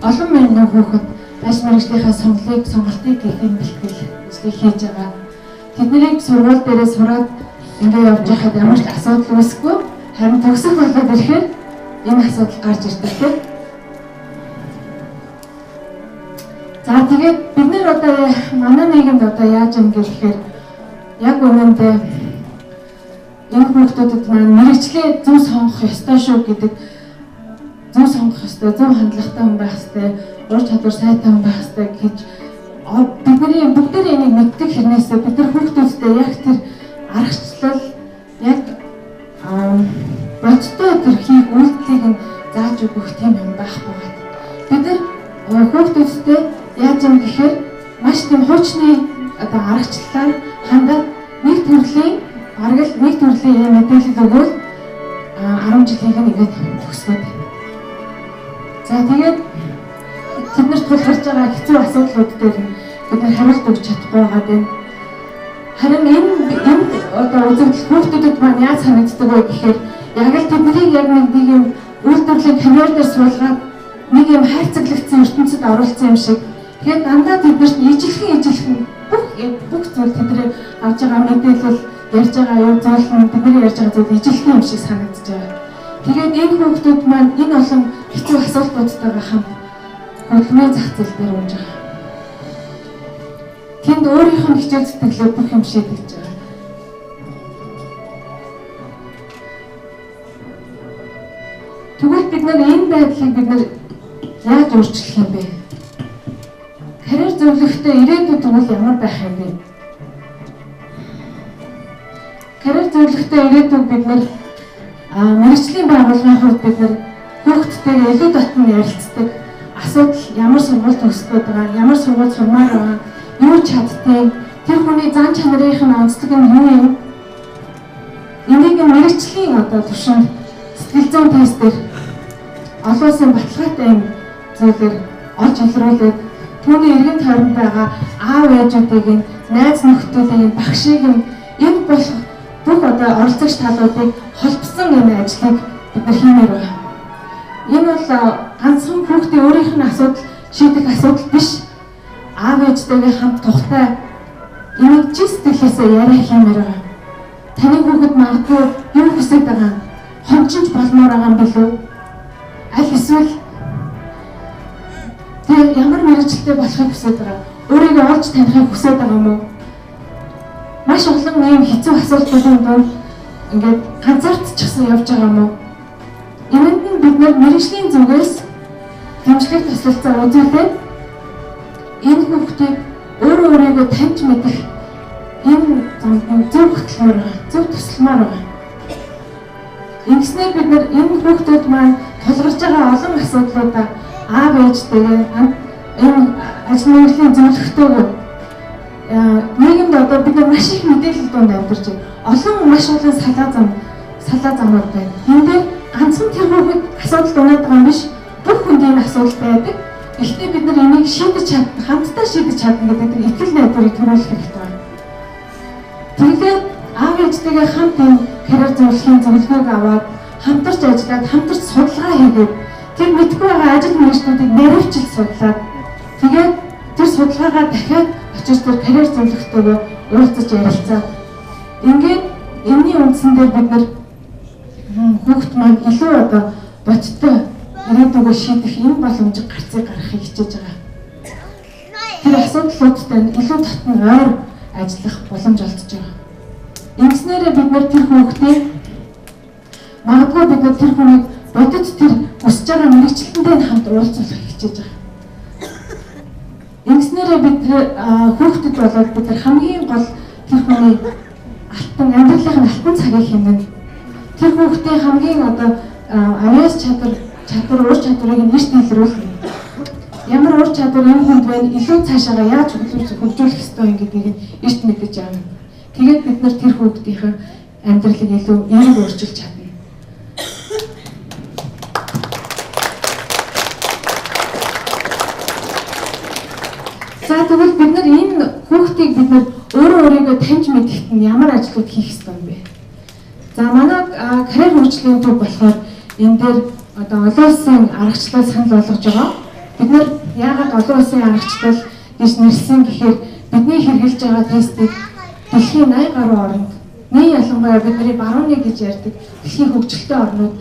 олон мянган хүүхэд ажил мэргэжлийнхаа сонголтыг хийх бэлтгэл ажлыг хийж байгаа. Тэднийг сургууль дээрээ сураад ингээ явж байхад ямар ч асуудал үүсэхгүй, харин төгсөх болоод ирэхээр энэ асуудал гарч ирдэг тийм. За тэгээд бид нэр одоо манай нийгэмд одоо яаж юм гэхээр яг үнэндээ энэ хүүхдүүдэд маань мэргэжлээ зөв сонгох ёстой шүү гэдэг, зөв сонгох ёстой, зөв хандлагатай хүн байх ёстой, ур чадвар сайтай хүн байх ёстой гэж бидний бүгдээрээ энийг мэддэг хэрнээсээ бид нар хүүхдүүдтэй яг тэр аргачлал, яг бодтой тэр хийх үйлдэлийг нь зааж өгөх тийм юм байхгүй байна. Бид нар хүүхдүүдтэй яаж юм гэхээр маш тийм хуучны одоо аргачлалаар хандаад нэг төрлийн бараг л нэг төрлийн юм мэдээлэл өгвөл 10 жилийг нь ингээд төгсгөөд. За тэгээд тэднэрт тулгарч байгаа хэцүү асуудлууд дээр бид нар хариулт өгч чадахгүй байгаа юм. Харин энэ одоо үзэгдэл хүүхдүүдэд маань яаж санагддаг вэ гэхээр яг л тэднийг яг нэг юм үйлдвэрлэлийн камер дээр суулгаад нэг юм хайрцаглагдсан ертөнцид оруулсан юм шиг. Тэгээд дандаа тэднэрт ижилхэн бүх зүйл тэдний авч байгаа мэдээлэл, ярьж байгаа юм зүйл нь бидний ярьж байгаа зүйл ижилхэн юм шиг санагдаж байгаа. Тэгээд энэ хүүхдүүд маань энэ олон хэцүү асуултуудтайгаа хамт хөдөлмөрийн зах зээл дээр унж байгаа. Тэнд өөрийнх нь хичээл зүтгэлээр бүх юм шийдэж байгаа. Тэгвэл бид нар энэ байдлыг бид нар яаж өөрчлөх юм бэ? Карьер зөвлөгөөтэй ирээдүйд тэгвэл ямар байх юм бэ? Карьер зөвлөгөөтэй ирээдүйд бид нар мэргэжлийн байгууллагын хувьд бид нар хүүхдтэйгээ илүү дотн ярилцдаг. Асуудал ямар сургууль төгсгөөд байгаа, ямар сургууль сурмаар байгаа, юу чаддгийг, тэр хүний зан чанарын нь онцлог нь юу юм? Энийг мэргэжлийн одоо түвшинд сэтгэл зүйн тестээр олон улсын баталгаатай юм зүйлээр олж илрүүлээд түүний эргэн тойронд байгаа аав ээжүүдийг нь, найз нөхдүүдийг нь, багшийг нь энэ болох бүх одоо оролцогч талуудыг холбосон энэ ажлыг бид нар хиймээр байгаа. Энэ бол ганцхан хүүхдийн өөрийнх нь асуудал шийдэх асуудал биш. Аав ээжтэйгээ хамт тухтай энийг чи сэтгэлээсээ яриа хиймээр байгаа. Таны хүүхэд магадгүй юу хүсэж байгаа, хончинч болмоор байгаа юм билүү? Аль эсвэл тэр ямар мэргэжилтэй болохыг хүсэж байгаа, өөрийгөө олж танихыг хүсэж байгаа юм уу? Маш олон ийм хэцүү асуултуудын дунд ингээд ганцаардчихсан явж байгаа юм уу? Энэнд нь бид нар мэргэжлийн зүгээс дэмжлэг туслалцаа үзүүлээд энэ хүүхдийг өөрөө өөрийгөө таньж мэдэх энэ замд нь зөв хөтөлмөр байгаа, зөв тусламар байгаа. Ингэснээр бид нар энэ хүүхдүүд маань тулгарч байгаа олон асуудлуудаа аав ээжтэйгээ энэ ажил мэргэжлийн зөвлөгөөтэйгээ нийгэмд одоо бид нар маш их мэдээлэл дунд амьдарч байна. Олон маш олон салаа замууд байна. Энэ дээр ганцхан тэр хүүхэд асуудал дунаад байгаа юм биш. Бүх хүнд энэ асуудал байдаг. Гэхдээ бид нар энийг шийдэж чадна, хамтдаа шийдэж чадна гэдэг тэр итгэл найдварыг төрүүлэх хэрэгтэй байна. Тэгээд аав ээжтэйгээ хамт энэ карьер зөвлөхийн зөвлөгөөг аваад хамтарч ажиллаад, хамтарч судалгаа хийгээд тэр мэдгүй байгаа ажил мэргэжлүүдийг наривчилж судлаад тэгээд тэр судалгаагаа дахиад очиж тэр карьер зөвлөгөөтэйгээ уулзаж ярилцаад ингээд энэний үндсэн дээр бид нар хүүхд маань илүү одоо бодиттой ирээдүгөө шийдэх энэ боломжийг гарцыг гаргахыг хичээж байгаа. Тэр асуудлуудтай нь илүү татан ойр ажиллах боломж олдож байгаа. Ингэснээрээ бид нар тэр хүүхдийг магадгүй бид нар тэр хүнийг бодит тэр хүсэж байгаа мэргэжилтэндээ нь хамт уулзуулахыг хичээж байгаа. Ингэснээрээ бид хүүхдэд болоод бид нар хамгийн гол тэр хүний алтан амьдралын алтан цагийг хэмнэн. Тэр хүүхдийн хамгийн одоо авиас чадвар ур чадварыг нь эрт илрүүлнэ. Ямар ур чадвар энэ хүнд байна, илүү цаашаага яаж хөгжүүлэх ёстой юм гэдгийг нь эрт мэдэж аавна. Тэгээд бид нар тэр хүүхдийнхээ амьдралыг илүү эерэг өөрчилж чадна. За тэгвэл бид нар энэ хүүхдийг бид нар өөрөө өөрийгөө таньж мэдэхэд нь ямар ажлууд хийх ёстой юм бэ? За манай карьер хөгжлийн төв болохоор энэ дээр одоо олон улсын аргачлал санал болгож байгаа. Бид нар яагаад олон улсын аргачлал гэж нэрлсэн гэхээр бидний хэрэглэж байгаа тестийг дэлхийн 80 гаруй оронд, нэг ялангуяа бидний барууны гэж ярьдаг дэлхийн хөгжилтэй орнууд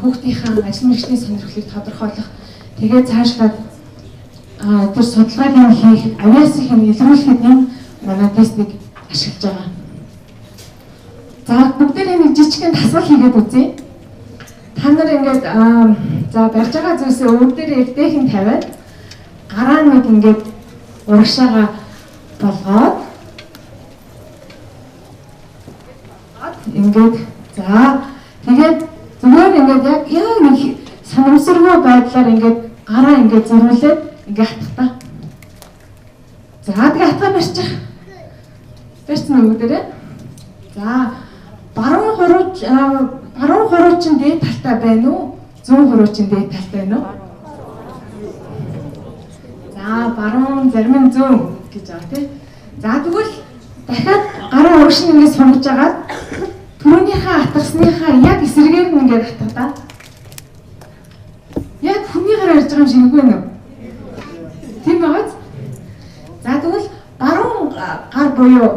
хүүхдийнхээ ажил мэргэжлийн сонирхлыг тодорхойлох, тэгээд цаашлаад тэр судалгааг нь хийх, авиасыг нь илрүүлэхэд энэ манай тестийг ашиглаж байгаа. За бүгдээрээ нэг жижигхэн дасгал хийгээд үзье. Та нар ингээд за барьж байгаа зүйлсээ өвөр дээрээ эвдээхэн тавиад гараа нэг ингээд урагшаага болгоод ингээд за тэгээд зүгээр ингээд яг нэг санамсаргүй байдлаар ингээд гараа ингээд зөрүүлээд ингээд хатгах та. За тэгээ хатгаа барьчих. Барьсан уу бүгдээрээ? За баруун хуруучин дээд талтай байна уу? Зүүн хуруучин дээд талтай байна уу? За баруун зарим нь зүүн гэж байгаа тий. За тэгвэл дахиад гараа урагш нь ингээд сунгаж агаад түрүүнийхээ атгасныхаа яг эсрэгээр нь ингээд хатгах та. Яг хүний гараа ярьж байгаа юм шиг үгүй нөө? Тийм байгааз. За тэгвэл баруун гар буюу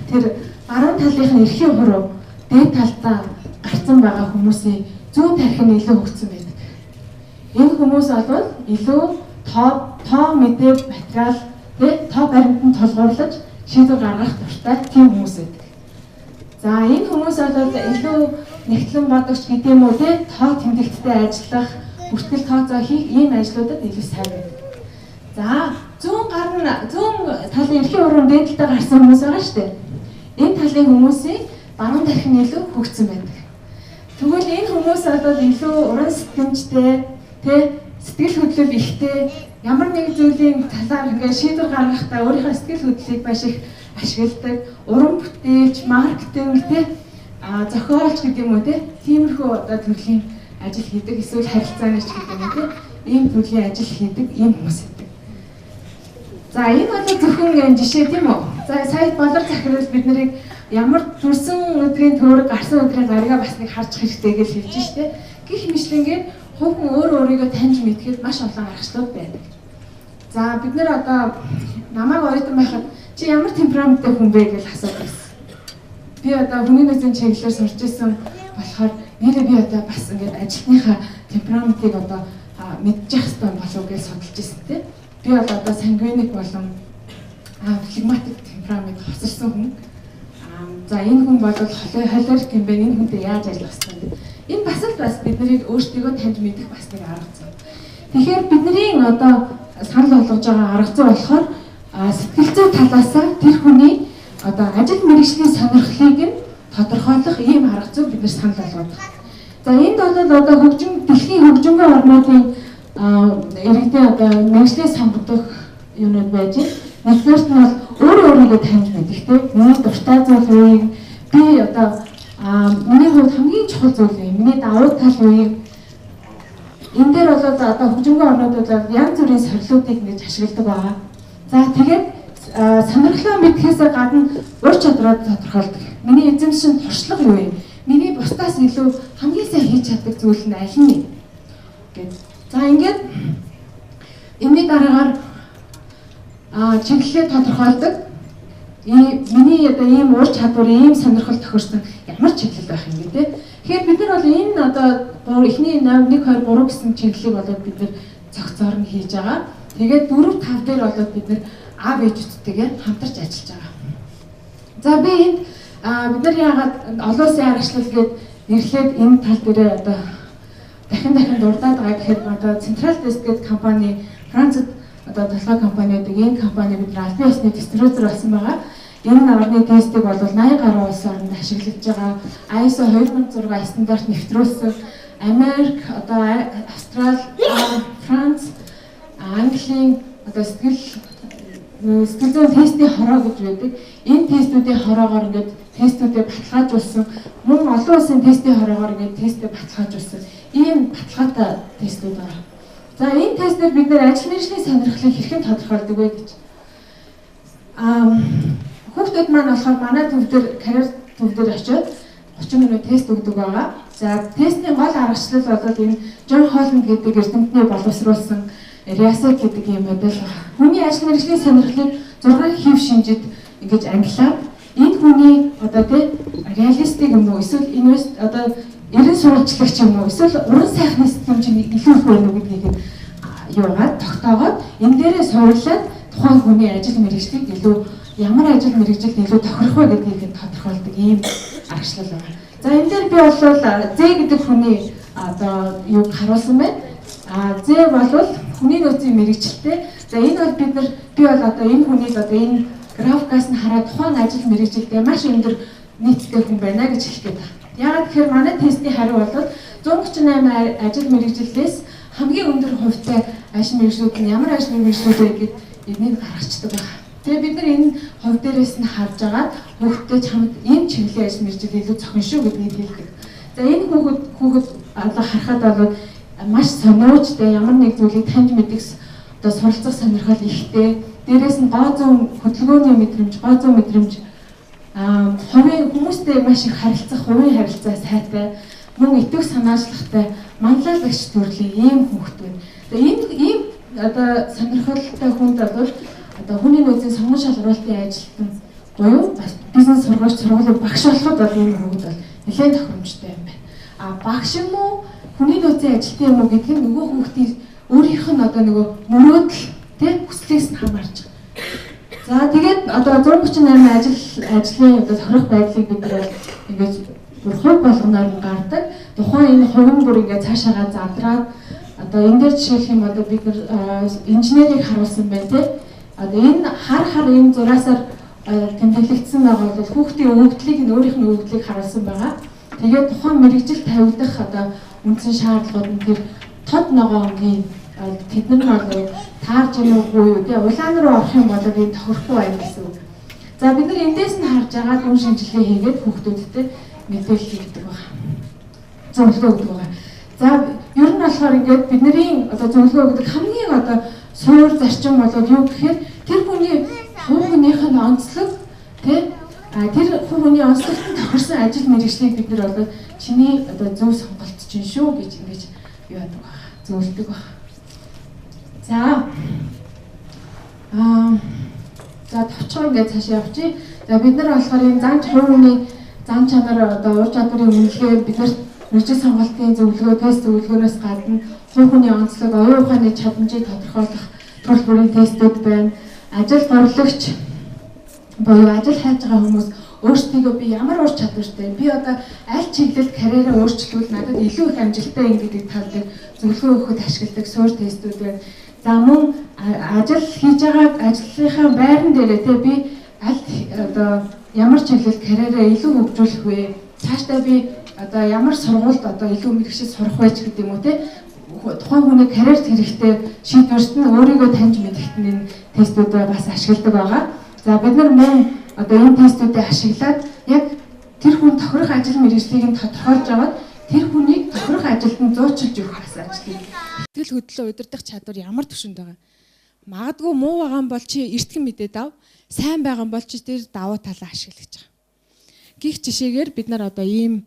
тэр баруун талынх нь эрхийн хуруу дээд талдаа гарцсан байгаа хүмүүсийн зүүн тархи нь илүү хөгжсөн байдаг. Энэ хүмүүс бол илүү тоо мэдээ материал тий тоо баримтанд тулгуурлаж шийдвэр гаргах дуртай тийм хүмүүс байдаг. За энэ хүмүүс бол илүү нэгтлэн бодогч гэдэг юм уу тий тоо тэмдэгттэй ажиллах, бүртгэл тооцоо хийх ийм ажлуудад илүү сайн байдаг. За зүүн гар нь зүүн талын эрхийн хуруунд дээд талдаа гарсан хүмүүс байгаа шүү дээ. Энэ талын хүмүүсийн баруун тархи нь илүү хөгжсөн байдаг. Тэгвэл энэ хүмүүс бол илүү уран сэтгэмжтэй, тэ сэтгэл хөдлөл ихтэй, ямар нэг зүйлийн талаар ингээд шийдвэр гаргахдаа өөрийнхөө сэтгэл хөдлөлийг маш их ашигладаг, уран бүтээлч, маркетинг, тэ зохиолч гэдэг юм уу тэ тиймэрхүү одоо төрлийн ажил хийдэг, эсвэл харилцааны ч гэдэг юм уу тэ ийм төрлийн ажил хийдэг ийм хүмүүс байдаг. За энэ бол зөвхөн жишээ тийм үү? За сая болор захирал бид нарыг ямар төрсэн өдрийн төөрөг гарсан өдрийн гаригаа бас нэг харж хэрэгтэй гэж хэлж штэ. Гэх мэтлэнгээр хувь хүн өөр өөрийгөө таньж мэдхэд маш олон аргачлалууд байдаг. За бид нар одоо намайг оюутан байхад чи ямар темпераменттэй хүн бэ гэж асуудаг гэсэн. Би одоо хүний нөөцийн чиглэлээр сурч исэн болохоор нэрээ би одоо бас ингээд ажилтныхаа темпераментыг одоо мэдчих хэрэгтэй болов гэж судалж исэн тий. Би бол одоо сангвиник болон флегматик темперамент хоцорсон хүн. За энэ хүн бол холерик юм байна. Энэ хүнтэй яаж ажиллах ёстой вэ? Энэ бас л бас бидний өөрсдийгөө таньж мэдэх бас нэг арга зүй. Тэгэхээр бидний одоо санал болгож байгаа арга зүй болохоор сэтгэл зүй талаасаа тэр хүний одоо ажил мэргэжлийн сонирхлыг нь тодорхойлох ийм арга зүй бид нар санал болгоод байна. За энд бол одоо хөгжим дэлхийн хөгжингүй орнуудын иргэдийн одоо мэргэжлээ сонгодог юмнууд байж байна. Нэгдүгээрт нь бол өөрөө өөрийгөө таньж мэдэх тийм миний дуртай зүйл юу юм, би одоо миний хувьд хамгийн чухал зүйл юм, миний давуу тал юу юм. Энэ дээр бол одоо хөгжингүй орнуудад бол янз бүрийн сорилтуудыг ингэж ашигладаг байгаа. За тэгээд сонирхлоо мэдхээсээ гадна ур чадвараа тодорхойлдог. Миний эзэмшин туршлага юу юм? Миний бусдаас илүү хамгийн сайн хийж чаддаг зүйл нь аль нь гэд. За ингээд энэний дараагаар чиглэлээ тодорхойлдог. Миний одоо ийм ур чадвар, ийм сонирхол тохирсон ямар чиглэл байх юм бэ те? Тэгэхээр бид нар бол энэ одоо эхний 1 2 3 гэсэн чиглэлийг болоод бид нар цогцоор нь хийж байгаа. Тэгээд 4 5 дээр болоод бид нар аав ээжүүдтэйгээ хамтарч ажиллаж байгаа. За би энд бид нар яагаад олон улсын аргачлал гээд нэрлээд энэ тал дээрээ одоо дахин дурдаад байгаа гэхэд одоо Central Test гэдэг компани Францад одоо толгой компани гэдэг энэ компани бид нар албан ёсны дистрибьютор болсон байгаа. Энэ орны тестийг бол 80 гаруй улс оронд ашиглаж байгаа. ISO 2006 стандарт нэвтрүүлсэн. Америк, одоо Австрали, Франц, Английн одоо сэтгэл зүйн тестийн хороо гэж байдаг. Энэ тестүүдийн хороогоор ингээд тестүүдээ баталгаажуулсан. Мөн олон улсын тестийн хороогоор ингээд тестээ баталгаажуулсан. Ийм баталгаатай тестүүд байна. За энэ тестээр бид нэр ажил мэргэжлийн сонирхлыг хэрхэн тодорхойлдог вэ гэж. Хүүхдүүд маань болохоор манай төв дээр карьер төв дээр очиод 30 минут тест өгдөг байгаа. За тестний гол аргачлал бол энэ Джон Холланд гэдэг эрдэмтний боловсруулсан RIASEC гэдэг ийм модель байна. Хүний ажил мэргэжлийн сонирхлыг 6 хэв шинжид ингэж ангилаад энэ хүний одоо тий реалистик юм уу эсвэл инвест одоо эрен сурвалжлагч юм уу эсвэл уран сайхны сэтгэмж нь илүү их байна уу гэдгийг юугаад тогтоогоод энэ дээрээ суурлаад тухайн хүний ажил мэргэжлийг илүү ямар ажил мэргэжилд илүү тохирох вэ гэдгийг нь тодорхойлдог ийм аргачлал байна. За энэ дээр би бол З гэдэг хүний одоо юг харуулсан байна. А З бол хүний нөөцийн мэргэжилтэй. За энэ бол бид нар би бол одоо энэ хүнийг одоо энэ графикаас нь хараад тухайн ажил мэргэжилдээ маш өндөр нийцтэй хүн байна гэж хэлэх гээд байна. Яагаад гэхээр манай тестийн хариу бол 138 ажил мэргэжилээс хамгийн өндөр хувьтай ажил мэргэжлүүд нь ямар ажил мэргэжлүүд вэ гэд эднийг гаргацдаг байна. Тэгээ бид нар энэ хувь дээрээс нь харж агаад хүүхдтэй чамд ийм чиглэлийн ажил мэргэжил илүү зохин шүү гэдгийг хэлдэг. За энэ хүүхэд одоо харахад бол маш сониучтай ямар нэг зүйлийг таньж мэдэх одоо суралцах сонирхол ихтэй. Дээрээс нь гоо зүйн хөдөлгөөний мэдрэмж, гоо зүйн мэдрэмж хувийн хүмүүстэй маш их харилцах, хувийн харилцаа сайтай, мөн итгэх санаачлагтай, манлайлагч төрлийн ийм хүүхэд байна. Тэгээ энэ ийм одоо сонирхолтой хүнд бол одоо хүний нөөцийн сонгон шалгаруулалтын ажилтан буюу бас бизнес сургууч, сургуулийн багш болоход бол ийм хүүхэд бол нэлээд тохиромжтой юм байна. А багш юм уу, хүний нөөцийн ажилтан юм уу гэдг нь нөгөө хүүхдийн өөрийнх нь одоо нөгөө мөрөөдөл тий хүслээс нь хамаарч байгаа. За тэгээд одоо 138 ажлын одоо тохирох байдлыг бид нар ингэж хувь болгоноор нь гардаг. Тухайн энэ хувин бүр ингээд цаашаагаа задраад одоо энэ дээр жишээлх юм бол бид нар инженерийг харуулсан байна тий. Одоо энэ хар энэ зураасаар тэмдэглэгдсэн байгаа бол хүүхдийн өгөгдлийг нь өөрийнх нь өгөгдлийг харуулсан байгаа. Тэгээд тухайн мэргэжил тавигдах одоо үндсэн шаардлагууд нь тэр тод ногоон өнгийн тэд нар бол таарж юм уугүй юу тий улаан руу орох юм бол энэ тохирохгүй байна гэсэн үг. За бид нар эндээс нь харж агаад үн шинжилгээ хийгээд хүүхдүүдтэй мэдээлэл хийдэг байгаа. Зөвлөгөө өгдөг байгаа. За ер нь болохоор ингээд бидний одоо зөвлөгөө өгдөг хамгийн одоо суур зарчим бол юу гэхээр тэр хүний хувь хүнийх нь онцлог тий тэр хүний онцлогт нь тохирсон ажил мэргэжлийг бид нар бол чиний одоо зөв сонголт чинь шүү гэж ингэж юу яадаг байгаа. Зөвлөдөг байгаа. За за товчхон ингээд цаашаа явчих. За бид нар болохоор энэ зан хувь хүний зан чанар одоо ур чадварын үнэлгээ бид нар мэргэжил сонголтын зөвлөгөө, тест зөвлөгөөнөөс гадна хувь хүний онцлог, оюун ухааны чадамжийг тодорхойлох төрөл бүрийн тестүүд байна. Ажил борлогч буюу ажил хайж байгаа хүмүүс өөрсдийгөө би ямар ур чадвартай, би одоо аль чиглэлд карьераа өөрчлөвөл надад илүү их амжилттай юм гэдэг тал дээр зөвлөгөө өгөхөд ашигладаг суур тестүүд байна. За мөн ажил хийж байгаа ажлынхаа байран дээрээ те би аль одоо ямар чиглэлд карьераа илүү хөгжүүлэх вэ? Цаашдаа би одоо ямар сургуульд одоо илүү мэргэжил сурах вэ ч гэдэг юм уу те тухайн хүний карьерт хэрэгтэй шийдвэрт нь өөрийгөө таньж мэдэхт нь энэ тестүүдээ бас ашигладаг байгаа. За бид нар мөн одоо энэ тестүүдээ ашиглаад яг тэр хүн тохирох ажил мэргэжлийг нь тодорхойлж аваад тэр хүнийг тохирох ажилд нь зуучилж өгөх бас ажлыг. Сэтгэл хөдлөлөө удирдах чадвар ямар түвшинд байгаа? Магадгүй муу байгаа юм бол чи эртхэн мэдээд ав, сайн байгаа юм бол чи тэр давуу талаа ашигла гэж байгаа. Гих жишээгээр бид нар одоо ийм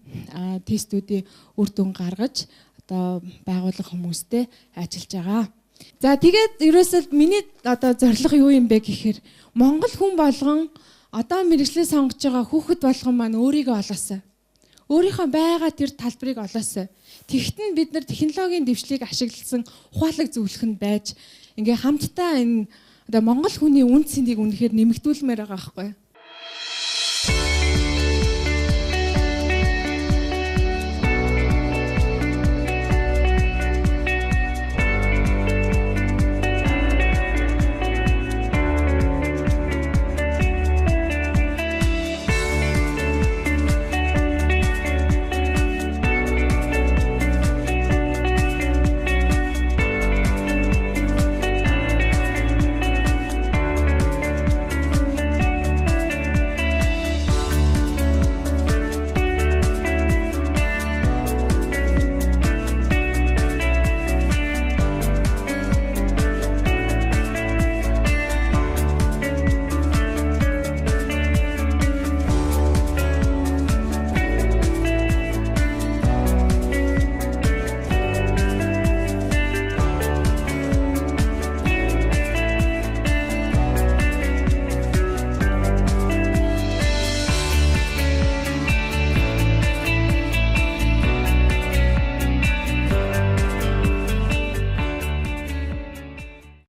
тестүүдийн үр дүн гаргаж одоо байгууллага хүмүүстэй ажиллаж байгаа. За тэгээд ерөөсөө миний одоо зорилго юу юм бэ гэхээр Монгол хүн болгон одоо мэргэжлээ сонгож байгаа хүүхэд болгон маань өөрийгөө олоосой. Өөрийнхөө байгаа тэр талбарыг олоосой. Тэгтэн бид нар технологийн дэвшлийг ашигласан ухаалаг зөвлөх нь байж ингээ хамтдаа энэ одоо Монгол хүний үн цэнийг үнэхээр нэмэгдүүлмээр байгаа байхгүй.